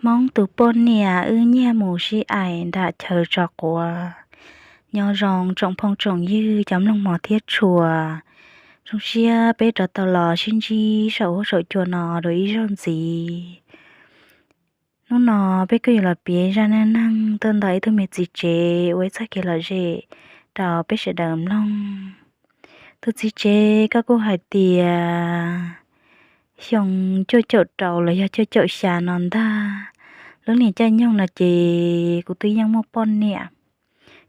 Hmoob tus poj niam wb nyiag mus sib aim nram chaw tso quav. Nyob zoo tsoom phooj tsoom ywg cov mloog mos thiab tshua, zoo siab peb rov tau los sib ntsib saum huab saum cua no dua ib zaug ntxiv. Hnub no peb kuj yuav los piav zaj neej neeg tuaj ntawm ib tug me txiv tsev uas ib txoj kev lom zem rau peb sawv daws mloog. Tus txiv tsev koj kuj hais tias xyoo cuaj caum rau los yog cuaj caum xya no ntag, lub niag caij nyoog no ces kuv twb yeej muaj poj niam.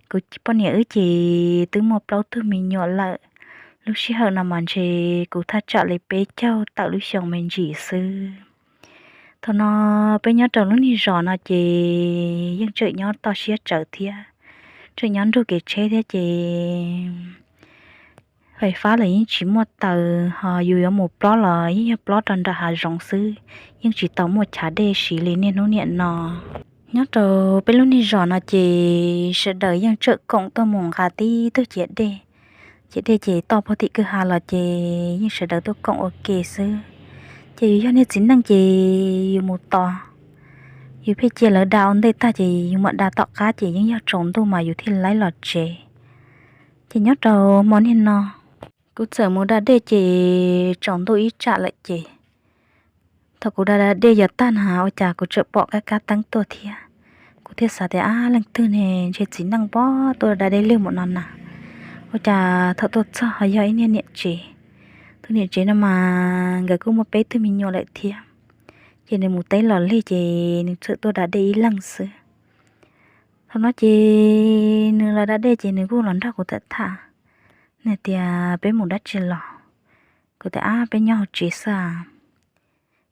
Kuv poj niam wb ces twb muaj plaub tug me nyuam lawm. Lub sij hawm no mas ntshe kuv thaj tsam li peb caug tawm lub xyoo me ntsis xwb. Thaum no peb nyob rau lub niag zos no ces yeej tseem nyob toj siab tsawv thiab, tseem nyob nrug kev tsheb thiab ces fais fab los yeej tsis muaj taws, ho yus yuav mus plob los yeej yog plob rau nram hav zoov xwb, yeej tsis tau muaj chav dej siv li niaj hnub niam no. Nyob rau peb lub niag zos no ces sawv daws yeej tsawm koom tuaj mus nqa tib tug ciav dej. Ciav dej ces toj puag tim kwj ha los ces yeej sawv daws tuaj koom ua ke xwb. Ces yus yog niag txiv neej ces yus mus tos, yus pheej cia lawv da ua ntej tag ces yus mam da tom qab ces yeej yog tsaus ntuj mas yus thiaj laib los tsev. Ces nyob rau hmo niag no, kuv txawm mus da dej ces tsaus ntuj ib tsam lawm ces thaum kuv da da dej yog tag na ua cas kuv tseem pom kab kab teeb tuaj thiab. Kuv thiaj xav tias ab leej twg ne, ntshe txiv neej pob tuaj da dej lwg mus no na. Ua cas thaum tuaj txog ho yog ib niag niam tsev. Tus niam tsev no mas nkawd kuj muaj peb tug me nyuam lawm thiab. Ces nws mus teb los lig ces nws txawm tuaj da dej ib leeg xwb. Thaum no ces nws los da dej ces nws kuj los nrog kuv tham tham. Nws tias peb mus dab tsi los? Kuv tias ab peb nyob hauv tsev xwb.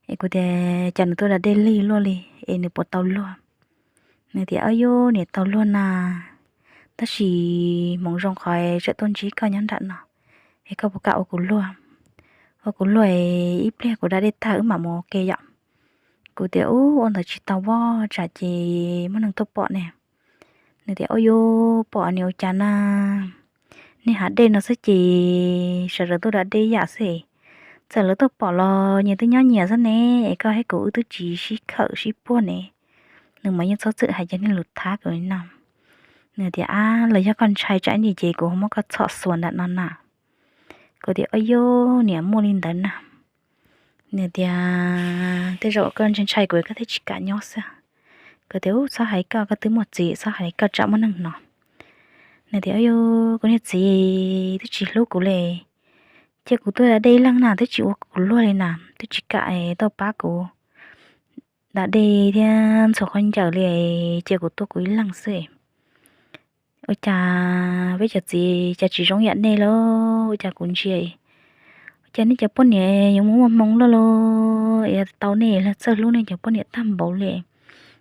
Es kuv tias cas nws tuaj da dej lig luaj li es nws puas tau luag? Nws tias ab yub niam tau luag na, tab sis hmoov zoo qhov tseem tuaj ntsib koj nyob nram no, es koj puas kam ua kuv luag? Ua kuv luag es ib pliag kuv da dej tag wb mam mus ua ke yom. Kuv tias ub ua ntawd tsis tau pob, tsam ces muaj neeg tuaj pom ne. Nws tias ua yub pom niag ua cas na, niag hav dej no xwb ces sawv daws tuaj da dej yam xwb. Txawm lawv tuaj pom los nyias twb nyob nyias xwb ne, es koj thiab kuv wb twb tsis sib khawm sib puag ne. Nws mas yeej txhob txwm hais cov niag lus thab kuv li no. Nws tias ab los yog koj ntshai tsam ib ntsis ces kuv ho muab koj txhom xuas ntawm no na. Kuv tias ua yub niam muaj li ntawd na. Nws tias tej zaum koj ntshai ntshai kuv koj thiaj tsis kam nyob xwb. Kuv tias ub txhob hais koj, koj twb muaj txiv txhob hais koj tsam muaj neeg no. Nws tias ua yub kuv niag txiv twb tsis hlub kuv li, cia kuv tuaj da dej ib leeg na twb tsis ua kuv luag li na, twb tsis kam tuaj pab kuv da dej thiab ntxhua khaub ncaws li, cia kuv tuaj kuv ib leeg xwb. Ua cas peb cov txiv cas tsis zoo yam nej lauj, ua cas kuv ntsia ua cas nej cov poj niam yuav muaj muaj hmoo loj lauj, es tau nej los txawj hlub nej cov poj niam tag npaum li,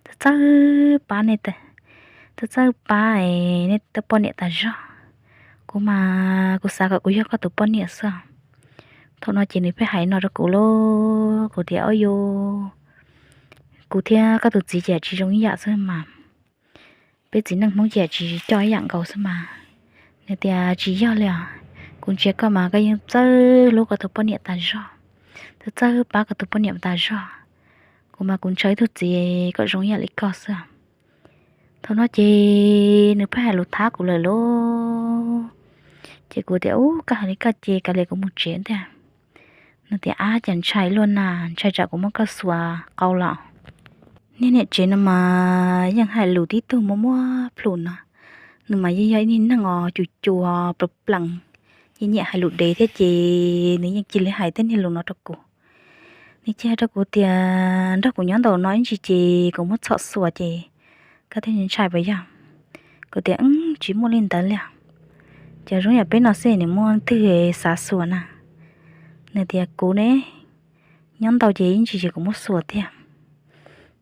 txawj txawj pab nej, txawj txawj pab nej tej poj niam tas zog. Kuv mas kuv xav kom kuv yog koj tus poj niam xwb. Thaum no ces nws pheej hais no rau kuv lauj, kuv tias ua yub, kuv thiab koj tus txiv ces tsis zoo ib yam xwb mas, peb txiv neej Hmoob ces tsis coj ib yam nkaus xwb mas. Nws tias tsis yog li os, kuv ntsia koj mas koj yeej txawj hlub koj tus poj niam tas zog, txawj txawj pab koj tus poj niam tas zog. Kuv mas kuv ntshaw ib tug txiv kom zoo ib yam li koj xwb. Thaum no ces nws pheej hais lus thab kuv lawm lauj. Ces kuv tias ub koj hais li koj ces kav liam kuv mus tsev ntag. Nws tias ab cas ntshai luaj na, ntshai tsam kuv muab koj xuas qau los. Niag niam tsev no mas yeej hais lus tib tug muaj muaj plhus no, nws mas yeej yog ib niag neeg os cus cua plees plees, yeej nyiam hais lus dev thiab ces nws yeej cia li hais tej niag lus no rau kuv. Nws cia li hais rau kuv tias nrog kuv nyob ntawm no ib ntsis ces kuv muab txhom xuas ces koj thiaj ntshai puas yog? Kuv tias tsis muaj li ntawd li os, ces zoo yam peb no xwb nws muaj twg xav xuas na. Nws tias kuv ne, nyob ntau ces ib ntsis ces kuv muab xuas tiag.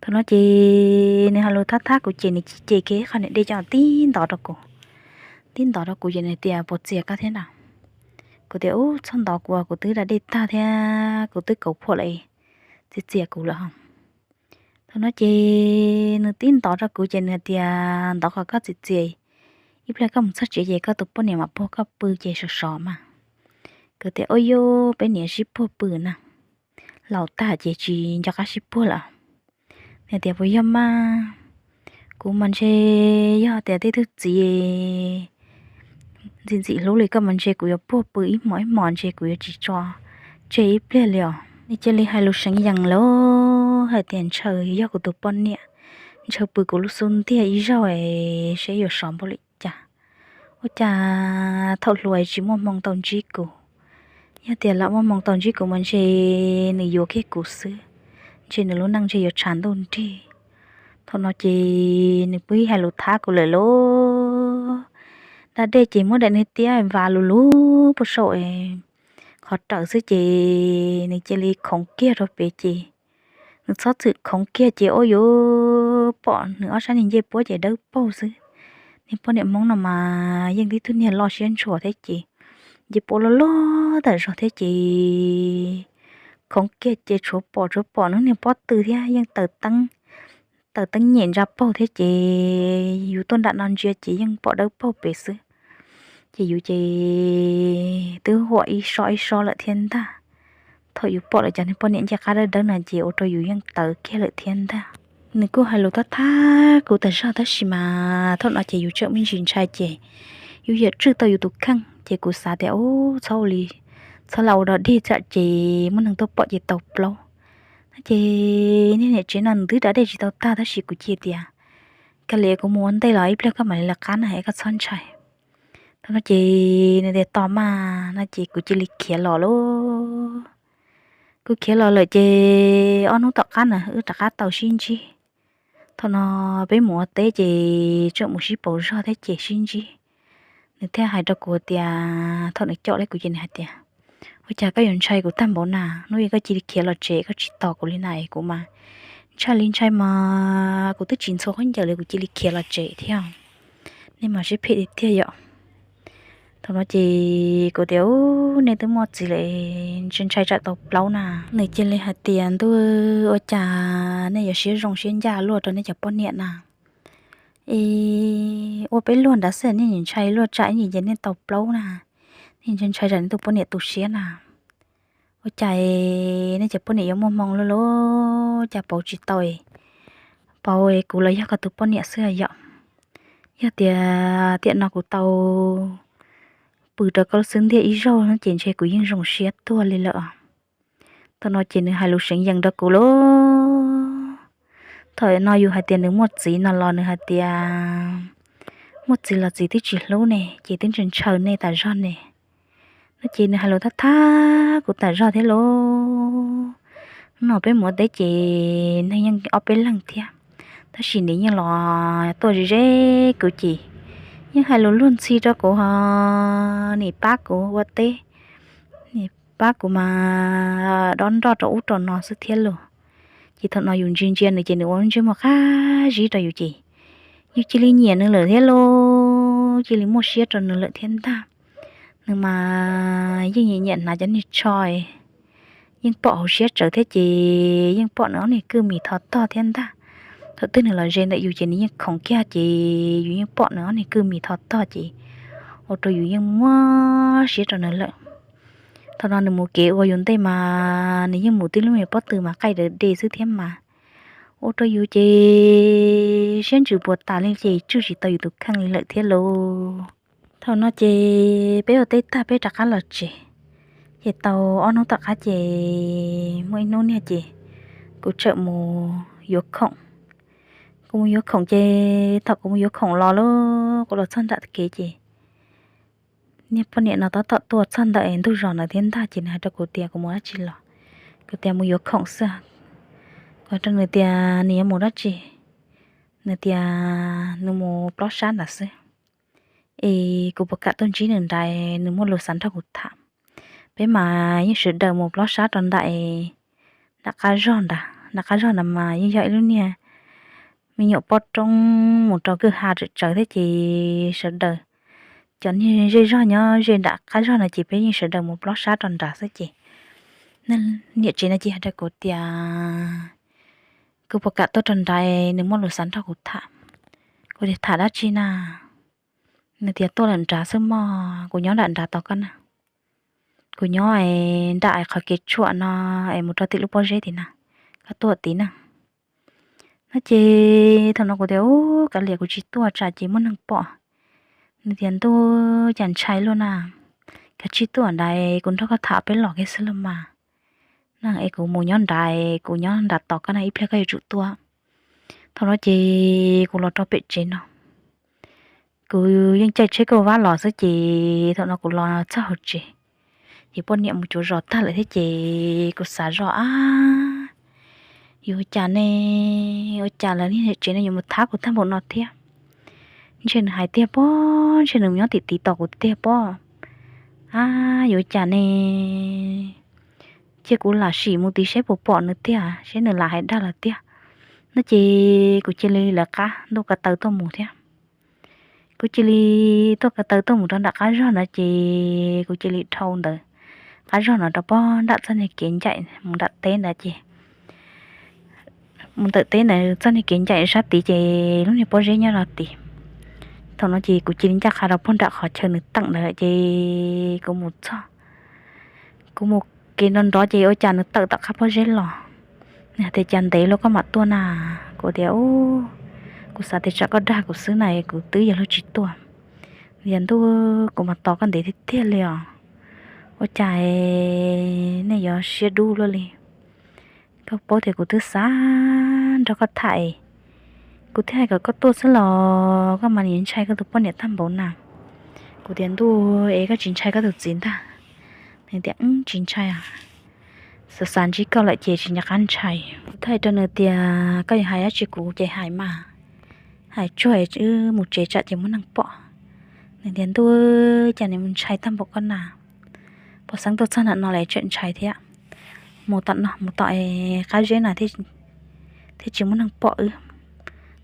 Thaum no ces nws hais lus thab thab kuv ces nws cia li cem kiag qhov niag dej coj tib ntov rau kuv. Tib ntov rau kuv ces nws tias puas txias koj thiab na? Kuv tias ub txhob ntov kuv, kuv twb da dej tag thiab kuv twb kauv phuam lawm, txias txias kuv lawm. Thaum no ces nws tib ntov rau kuv ces nws tias ntov kom koj txias txias, ib pliag koj mus txog tsev ces koj tus poj niam mam puag koj pw ces sov sov mas. Kuv tias ua yub peb niam sib puag pw na, laus tag ces tsis nco qab sib puag lawm. Tias, Puas yog mas? Kuv mas ntshe yog tias tej tug txiv ntxim ntxim hlub li koj mas ntshe kuv yuav puag pw ib hmos ib hmos ntshe kuv yuav tsis tso tseg ib pliag li os. Nws cia li hais lus seev yees lawm hais tias, Ntshaw yog kuv tus poj niam, ntshaw pw kuv lub xub ntiag ib zaug es seb yuav sov npaum li cas. Ua cas thaum hluas tsis muaj hmoo tau ntsib kuv, yog tias lam muaj hmoo tau ntsib kuv mas ntshe nws yuav kiag kuv xwb, ntshe nws lub neej ntshe yuav tshav ntuj nrig. Thaum no ces nws pw hais lus thab kuv lawm lauj. Da dej ces muab daim niag tiab vas lus lub puag saum qhov rawm xwb ces nws cia li khoov kiag rau pem ces nws txhob txwm khoov kiag ces ua yuav pom nws ob sab niag ncej puab ces dawb paug xwb. Niag poj niam Hmoob no mas yeej tib tug niag loj siab ntshua thiab ces ncej puab loj loj tam zog thiab ces khoov kiag ces tshuav pom tshuav pom nws niag pob tw thiab yeej taws teeb nyem ntsa paug thiab ces yus tuaj nram no ntsia ces yeej pom dawb paug pem xwb. Ces yus ces twb huam ib sob ib sob lawm thiab ntag. Thaum yus pom lawm cov niag poj niam ncej qab dawb dawb no ces ua rau yus yeej tawv kiag lawm thiab ntag. Nws kuj hais lus thab thab kuv tas zog tab sis mas thaum no ces yus tseem me ntsis ntshai ces yus yam tswj tau yus tus kheej ces kuv xav tias, Ub, txhob ua li, txhob lam ua dog dig tsam ces muaj neeg tuaj pom ces tau plaub. No ces niag niam tsev no nws twb da dej tsis tau tag tab sis kuv cia tias, Kawg li kuv mus ua ntej los ib pliag koj mam li lawv qab na es koj txhob ntshai. Thaum no ces nws tias, Tos mas, no ces kuv cia li khiav los lauj. Kuv khiav los lawm ces ob hnub tom qab na wb rov qab tau sib ntsib. Thaum no peb mus ua teb ces tseem mus sib pauv zog thiab ces sib ntsib. Nws thiaj hais rau kuv tias, thaum nws caum li kuv ces nws hais tias, Ua cas koj yuav ntshai kuv tag npaum na? Hnub ib koj cia li khiav los tsev koj tsis tos kuv li na es kuv mas ntshai li ntshai mas kuv twb tsis ntxhua khaub ncaws li kuv cia li khiav los tsev thiab. Nej mas siab phem tiag tiag yom. Thaum no ces kuv tias, Ub, nej twb muaj txiv lawm, ntshai ntshai tsam tau plaub na. Nws cia li hais tias, Ntuj, ua cas nej yuav siab zoo siab ncaj luaj rau nej cov poj niam na? Es ua peb luag nrad xwb nej ntshai luaj tsam ib ntsis ces nej tau plaub na, nej ntshai ntshai tsam nej tus poj niam tu siab na. Ua cas nej cov poj niam yuav muaj hmoo luaj luaj, cas pauv tsis tau, pauv kuv los yog koj tus poj niam xwb yom. Yog tias tiam no kuv tau pw rau koj lub xub ntiag ib zaug no ces ntshe kuv yeej zoo siab tuag li lawm. Thaum no ces nws hais lus seev yees rau kuv lauj. Thaum no yus hais tias nws muaj txiv no los nws hais tias muaj txiv los txiv twb tsis hlub ne ces twb ntshaw ntshaw nej tas zog ne. No ces nws hais lus thab thab kuv tas zog thiab lauj. Hnub no peb mus ua teb ces neeg yeej ob peb leeg thiab, tab sis nws yeej los tuaj ze ze kuv ces yeej hais lus luag ntxhi rau kuv ho nim pab kuv ua teb, nim pab kuv mas dob nroj rau ub rau no xwb thiab lauj. Ces thaum no yus ntsia ntsia nws ces nws ua ntsej muag qab zib rau yus ces yus cia li nyiam nws lawm thiab lauj, cia li muaj siab rau nws lawm thiab ntag. Nws mas yeej nyiam nyiam hnav cov niag tsho, yeej pom hauv siab tsawv thiab ces yeej pom nws ob niag kwj mis thov tog thiab ntag. Thaum twg nws los ze ntawm yus ces nws yeej khoov kiag ces yus yeej pom nws ob niag kwj mis thov tog ces ua rau yus yeej muab siab rau nws lawm. Thaum no nws mus kev ua yus ntej mas nws yeej mus tib lub me pob tw mas qaij daws de xwb thiab mas ua rau yus ces siab ntsws puas tas li ces tswj tsis tau yus tus kheej li lawm thiab lauj. Thaum no ces peb ua teb tag peb rov qab los tsev, ces tau ob hnub tom qab ces muaj ib hnub niag ces kuv txawm mus yuav khoom. Kuv mus yuav khoom ces thaum kuv mus yuav khoom los lauj, kuv los txog nram kev ces niag poj niam no tab tom tuaj txog ntawm ntug zos ntawd thiab ntag ces nws hais rau kuv tias kuv mus dab tsi los. Kuv tias mus yuav khoom xwb. Kuv hais rau nws tias nws yuav mus dab tsi, nws tias nws mus plob sab ntawd xwb, es kuv puas kam tuaj ntsib nws nrad, nws muaj lus xav nrog kuv tham. Peb mas yeej sawv daws mus plob sab rau nram, nram qab zog nrad, nram qab zog ntawd mas yeej yog ib lub niag me nyuam pob roob mus rau kwj ha tsawv tsawv thiab ces sawv daws, cov niag zej zog nyob ze nram qab zog no ces peb yeej sawv daws mus plob sab rau nrad xwb ces niam tsev no ces hais rau kuv tias kuv puas kam tuaj rau nrad, nws muaj lus xav nrog kuv tham. Kuv tias tham dab tsi na? Nws tias tuaj lawm nrad xwb mog, kuv nyob nram nrad tos koj na. Kuv nyob nram qhov kev tshuam no es mus rau tim lub pob zeb tim na, koj tuaj tid na. No ces thaum no kuv tias, Ub, kav liam, kuv tsis tuaj tsam ces muaj neeg pom. Nws tias, Ntuj, cas ntshai luaj na, kav tsij tuaj ntawd kuv nrog koj tham peb los kiag xwb los mas. No es kuv mus nyob nrad, kuv nyob nram tos koj na, ib pliag koj yuav tsum tuaj. Thaum no ces kuv los rau pem tsev no, kuv yeej caij tsheb kauj vab los xwb ces thaum no kuv los txog hauv tsev, ces poj niam mus cuav zos tag lawm thiab ces kuv xav zoj, Ab, yuav ua cas ne? Ua cas lawv niag tsev no yuav mus thab kuv tag npaum no thiab? Ntshe nws hais tiag pob, ntshe nws nyob tim tid tos kuv tiag pob. Ab, yuav ua cas ne? Cia kuv lam sim mus tid seb puas pom nws tiag, seb nws lam hais dag los tiag. No ces kuv cia li lawv qab ntuj ko taw tuaj mus thiab. Kuv cia li tuaj ko taw tuaj mus rau nram qab zog no ces kuv cia li dhau ntawd qab zog no rau pob nram txoj niag kev ncaim mus nram teb ntawd ces mus ntawm teb ntawd txoj niag kev ncaim sab tid ces lub niag pob zeb nyob rau tid. Thaum no ces kuv cia li ncaj qha rau puag nram qhov chaw nws teem ntawd ces kuv mus txog, kuv mus kev nrov nrov ces ua cas nws tawm tom qab pob zeb los. Nws hais tias, Cas ntev luaj koj mam tuaj na? Kuv tias, Kuv xav tias tsam koj dag kuv xwb na, kuv twb yog luag tsis tuaj. Nws tias, Ntuj, kuv mas tos koj ntev tiag tiag li os. Ua cas nej yuav siab dub luaj li? Koj paub tias kuv twb xav nrog koj tham, kuv thiaj hais kom koj tuaj xwb los koj mas nim ntshai koj tus poj niam tag npaum na. Kuv tias, Ntuj, es koj tsis ntshai koj tus txiv ntag? Nws tias, Tsis ntshai os, xav xav ntsib koj lawm ces tsis nco qab ntshai. Kuv thiaj hais rau nws tias, Koj yuav hais dab tsi kuv ces hais mas, hais tsuag wb mus tsev tsam ces muaj neeg pom. Nws tias, Ntuj, cas nws mus ntshai tag npaum koj na, pom xeeb tuaj txog nram no lawm tseem ntshai thiab. Mus tom no mus tom qab zeb na thiab tsis muaj neeg pom wb.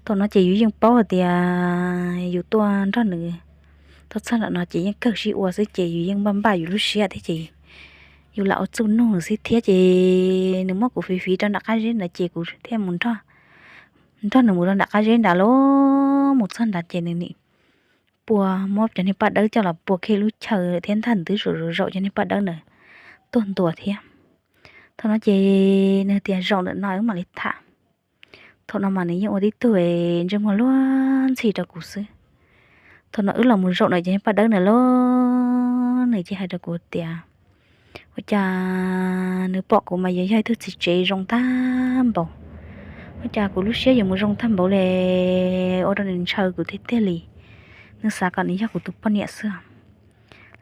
Thaum no ces yus yeej paub hais tias yus tuaj nrog nws tuaj txog nram no ces yeej kawg sib ua xwb ces yus yeej npaj npaj yus lub siab thiab ces yus lam ua txuj nug xwb thiab ces nws muab kuv fiv fiv rau nram qab zeb ntawd ces kuv thiaj mus nrog nws mus rau nram qab zeb nrad lauj. Mus txog nrad ces nws nim pua, muab cov niag paj dawb coj los pua kiag lub chaw thiab ntag, twb zaum zaum cov niag paj dawb ntawd tuaj ntua thiab. Thaum no ces nws tias, Zaum ntawm no wb mam li tham. Thaum no mas nws yeej ua tib tug ntsej muag luag ntxhi rau kuv xwb. Thaum no wb los mus zaum ntawm cov niag paj dawb ntawd lauj, nws ces hais rau kuv tias, Ua cas nws pom kuv mas yuav yog ib tug txiv tsev zoo tag npaum, ua cas kuv lub siab yuav mus zoo tag npaum li, ua rau nws ntshaw kuv tiag tiag li. Nws xav kom nws yog kuv tus poj niam xwb.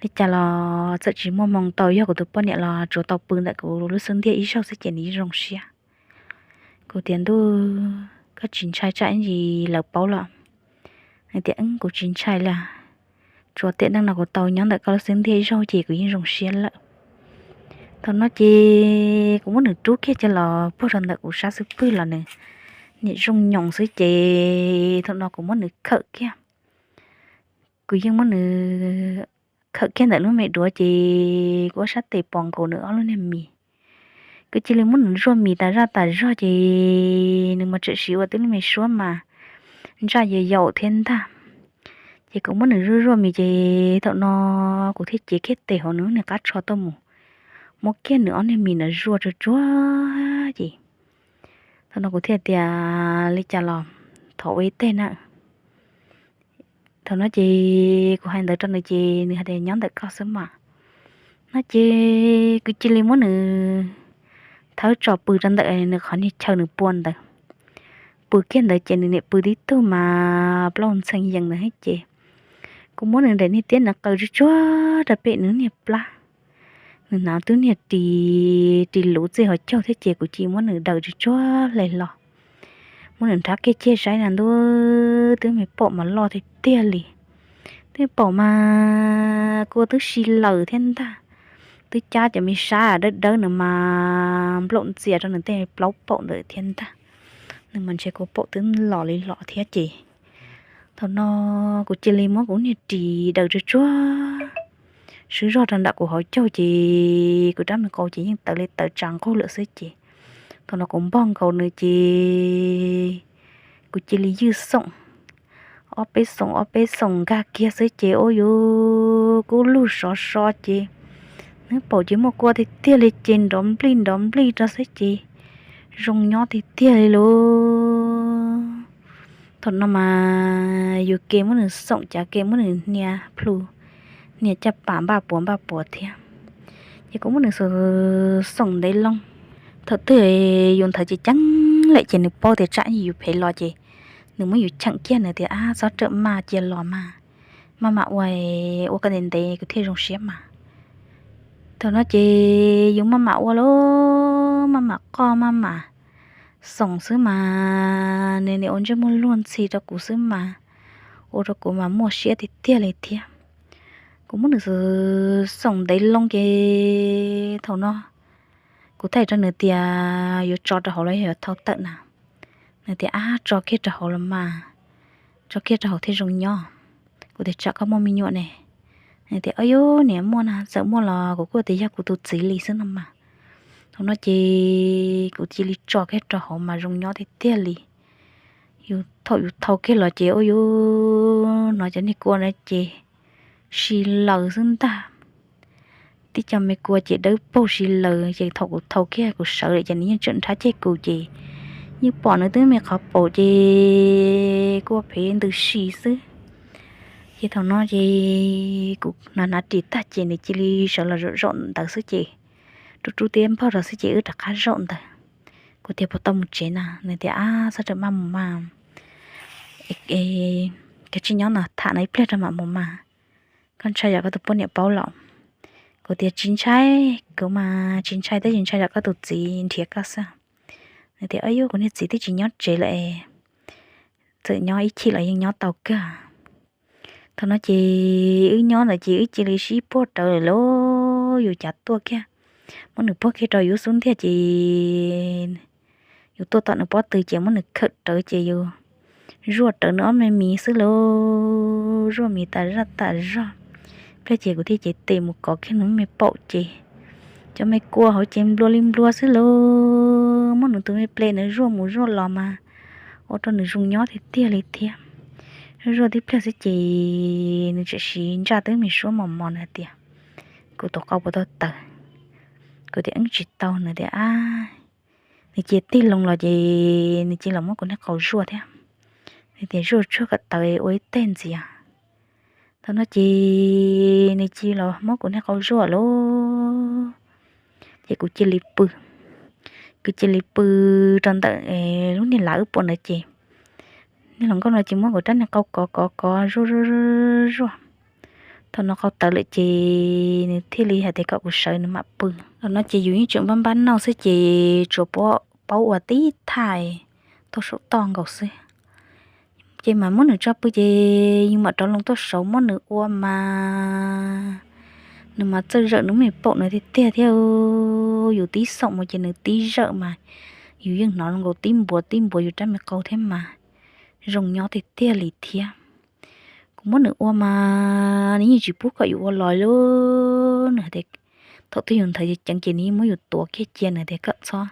Li cas los txawm tsis muaj hmoo tau yog kuv tus poj niam los tsuav tau pw ntawm kuv lub xub ntiag ib zaug xwb ces nws yeej zoo siab. Kuv tias, Ntuj, koj tsis ntshai tsam ib ntsis lawv paub los? Nws tias, Kuv tsis ntshai li, tsuav tiam neej no kuv tau nyob ntawm koj lub xub ntiag ib zaug ces kuv yeej zoo siab lawm. Thaum no ces kuv muab nws rub kiag coj los puag rau ntawm kuv sab xub pwg los nws niam zoo nyoos xwb ces thaum no kuv muab nws khawm kiag. Kuv yeej muab nws khawm kiag ntawm lub me duav ces kuv ob sab tes pom nkaus nws ob lub niag mis. Kuv cia li muab nws zuaj mis tas zaj tas zog ces nws mas tseem siv ua tib lub me suab mas ntsaj yaus yaus thiab ntag. Ces kuv muab nws zuaj zuaj mis ces thaum no kuv thiaj cev kiag tes hauv nws lub niag qab tsho tuaj mus, muab kiag nws ob niag mis ntawd zuaj tsuag tsuag ces thaum no kuv thiaj tias, Li cas los thov ua ib teg na. Thaum no ces kuv hais ntawd rau nws ces nws hais tias, Nyob ntawm koj xwb mas. No ces kuv cia li muab nws thawb tso pw rau ntawm nws qhov niag chaw nws pua ntawd. Pw kiag ntawd ces nws niam pw tib tug mas plaub ntxhee yees ntawd ces kuv muab nws daim niag tiab ntawd qaws tsuag tsuag rau pem nws niag plab. Nws hnav twb niag ris, ris luv txij hauv caug thiab ces kuv cia li muab nws daws tsuag tsuag hle los, muab nws nrhab kiag ciaj saib na ntuj, twb me paum mas loj tiag tiag li. Twb paum mas kua twb si laws thiab ntag. Twb cab cov me sab dawb dawb nws mas nplaum ntxias rau nws tej plaub paum ntawd thiab ntag. Nws mas ntshe kua paum twb los li los thiab ces thaum no kuv cia li muab kuv niag ris daws tsuag tsuag swb zog rau nram kuv hauv caug ces kuv rab me qau ces yeej tawv li tawv tsa nqug lawm xwb ces thaum no kuv npog nkaus nws ces kuv cia li ywj xoom ob peb xoom ob peb xoom nkag kiag xwb ces ua yuav kub lug sov so ces nws paum ces muaj kua tiag tiag li ces nrov nplij nrov nplij rau xwb ces zoo nyob tiag tiag li lauj. Thaum no mas yus ke muab nws xoom, cav ke muab nws hnia plhu, hnia caj pas npaj puas npaj puas thiab. Ces kuv muab nws xoom xoom ntev loo. Thaum twg yus nthawv ceev ceev lawm ces nws paub tias tsam yus phem los ces nws muab yus cheem kiag, nws tias, Ab, txhob rawm maj, cia los mas, maj mam ua, ua koj ntev ntev kuv thiaj zoo siab mas. Thaum no ces yus maj mam ua lawm, maj mam qoj maj mam xoom xwb mas nws nim ua ntsej muag luag ntxhi rau kuv xwb mas, ua rau kuv mas muaj siab tiag tiag li thiab. Kuv muab nws xoom ntev loo ces thaum no kuv thaij rau nws tias yuav tso rau hauv los yog yuav thau tawm na. Nws tias, Ab, tso kiag rau hauv los mas, tso kiag rau hauv thiaj zoo nyob. Kuv tias, Tsam koj muaj me nyuam ne. Nws tias, Ob, yus niam muaj na, txawm muaj los kuv kuj tias yog kuv tus txiv li xwb no mas. Thaum no ces kuv cia li tso kiag rau hauv mas zoo nyob tiag tiag li. Yus thaum yus thau kiag los ces ua yus hnov cov niag kua na ces si laws xwb ntag. Tib co me kua ces dawb paug si laws ces thaum kuv thau kiag kuv sawv lawm ces nws yeej tseem nrhab ceg kuv ces yeej pom nws twb me qhov paum ces kua phev ntws si xwb. Ces thaum no ces kuv hnav hnav ris tag ces nws cia li sawv los zaum zaum ntawd xwb ces rub rub tib npaug rau xwb ces wb rov qab zaum ntawd. Kuv tias, Puas tau mus tsev na? Nws tias, Ab, txhob rawm maj mus mas, koj tsis nyob no tham no ib pliag rau mam mus mas, koj ntshai yog koj tus poj niam paub los? Kuv tias, Tsis ntshai, kuv mas tsis ntshai, tab sis ntshai yog koj tus txiv nrhiav koj xwb. Nws tias, Ob, yus kuv niag txiv twb tsis nyob tsev lawm, txawm nyob ib chim los yeej nyob tau kawg. Thaum no ces wb nyob ntawd ces wb cia li sib puag rawv lawm lauj, yus cav tuaj kiag, muab nws puag kiag rau yus xub ntiag ces yus tuaj tom nws pob tw ces muab nws khawm rawv ces yus zuaj rawv nws ob me mis xwb lauj, zuaj mis tas zaj tas zog. Pliag ces kuv thiaj cev tes mus kov kiag nws me paum ces cov me kua hauv ces nplua li nplua xwb lauj, muab nws tus me ple nws zuaj mus zuaj los mas ua rau nws zoo nyob tiag tiag li thiab. Zuaj tib pliag xwb ces nws tseem siv ntsaj twb me suab mos mos, nws tias, Kuv tus qau puas tau tawv? Kuv tias, Wb tsis tau. Nws tias, Ab, nws cia tig loo los ces nws cia los muab kuv niag qau zuaj thiab. Nws tias, Zuaj tsuag kom tawv ua ib teg ntxiv. Thaum no ces nws cia los muab kuv niag qau zuaj lauj, ces kuv cia li pw. Kuv cia li pw rau ntawm lub niag lav wb pua ntawd ces niag hluas nkauj no ces muab kuv rab niag qau kov kov kov zuaj zuaj zuaj. Thaum no qau tawv lawm ces nws thiaj li hais tias kom kuv sawv nws mam pw. Thaum no ces yus yeej tseem npab npab noj xwb ces tsuas paub ua tib thaj tau saum toj nkaus xwb. Ces mam muab nws tso pw ces yus mam rov loo tuaj saud muab nws ua mas nws mas txawj zawm nws me paum nws tiag tiag thiab. Yus tib xoom mus ces nws tib zawm mas yus yeej hnov zoo nkaus tib npuav tib npuav yus rab me qau thiab mas zoo nyob tiag tiag li thiab. Kuv muab nws ua mas nws yeej tsis pub kom yus ua los li. Nws hais tias thaum twg yus nthawv ceev ces nws yeej muab yus tuav kiag cia, nws tias kom txhob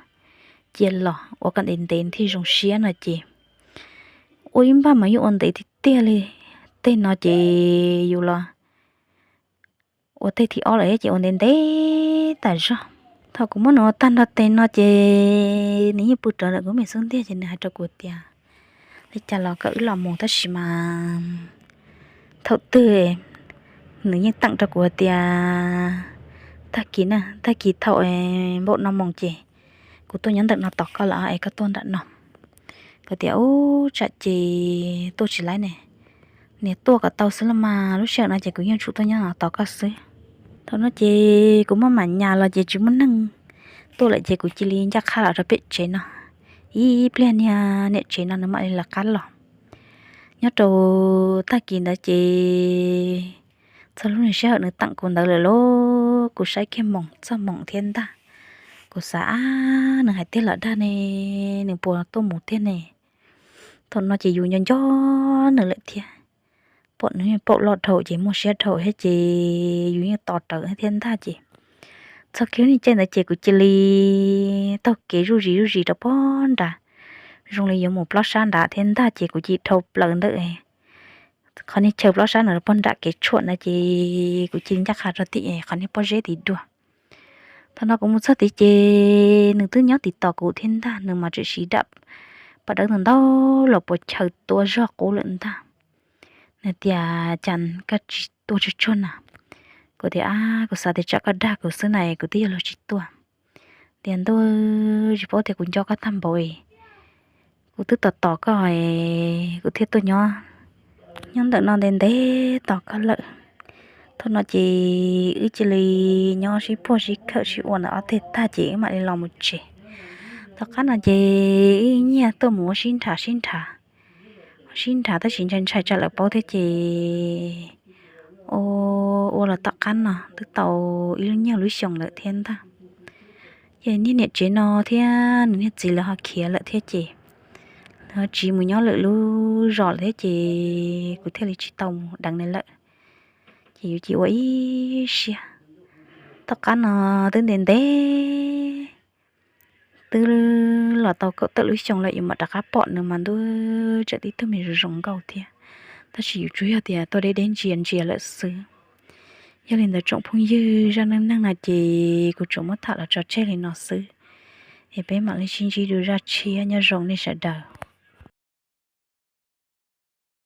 cia los, ua kom ntev ntev thiaj zoo siab no ces ua ib npag mas yeej ua ntev tiag tiag li. Tej no ces yus los ua tej thib ob lawm ces ua ntev ntev tas zog. Thaum kuv muab nws ua tag nrho tej no ces nws yeej pw rawv ntawm kuv me xub ntiag ces nws hais rau kuv tias, Li cas los kom wb los mus tab sis mas thaum twg, nws yeej teem rau kuv hais tias, Tag kis na, tag kis thaum npaum no moos ces kuv tuaj nyob ntawm no tos koj lawm es koj tuaj nram no. Kuv tias, Ub, tsam ces tuaj tsis laib ne, niam tuaj kom tau xwb los mas lub sij hawm no ces kuv yeej tsum tuaj nyob no tos koj xwb. Thaum no ces kuv maj mam nyas los ces tsis muaj neeg tuaj lawm ces kuv cia li ncaj qha los rau pem tsev no. Ib pliag niag niam tsev no nws mam li lawv qab los. Nyob rau tag kis ntawd ces txog lub niag sij hawm nws teem kuv ntawd lawm lauj, kuv saib kiag moos txog moos thiab ntag. Kuv xav, Ab, nws hais tiag los dag ne, nws puas tuaj mus tiag ne? Thaum no ces yus nco nco nws lawm thiab, pom nws paum loj dhau ces muaj siab dhau thiab ces yus yeej tos rawv thiab ntag ces txog kiag lub niag caij ntawd ces kuv cia li taug kev zuj zis zuj zis rau pog nrad, zoo li yuav mus plob sab nrad thiab ntag ces kuv cia li dhau plaws ntawm qhov niag chaw plob sab no rau pog nram kev tshuam na ces kuv cia li ncaj qha rau tim qhov niag pob zeb tid dua. Thaum no kuv mus txog tid ces nws twb nyob tim tos kuv thiab ntag, nws mas tseem siv dam paj dawb ntau ntau los puas chaw tua zog qub lawm ntag. Nws tias, Cas koj tsis tua tsuag tsuag na? Kuv tias, Ab, kuv xav tias tsam koj dag kuv xwb na, kuv twb yog luag tsis tua. Tias, Ntuj, tsis paub tias kuv nco koj tag npaum es kuv twb tos tos koj es kuv thiaj tuaj nyob nyob ntawm no ntev ntev tos koj lawm. Thaum no ces wb cia li nyob sib puag sib khawm sib ua ntawm ob teg tag ces wb mam li los mus tsev. Tom qab no ces wb nyiag tuaj mus ua sib nrhav sib nrhav, ua sib nrhav tab sis ntshai ntshai tsam lawv paub thiab ces ua ua los tom qab no twb tau ib lub nyuag lub xyoo lawm thiab ntag. Ces niag niam tsev no thiab nws niag txiv lawv ho khiav lawm thiab ces lawv ho tsiv mus nyob lwm lub zos lawm thiab ces kuv thiaj li tsis tau mus deev nws lawm. Ces yus cia ua ib siab. Tom qab no twb ntev ntev, twb los tau kaum tawm lub xyoo lawm yus mam rov qab pom nws mas ntuj, tseem tib tug me zoo zoo nkauj thiab. Tab sis yus tsuas yog tias tuaj deb deb ntsia ntsia lawm xwb. Yog li ntawd tsoom phooj ywg, zaj neej neeg no ces kuv tsuas muab tham los tso tseg li no xwb, es peb mam li sib ntsib dua zaj tshiab. Nyob zoo nej sawv daws.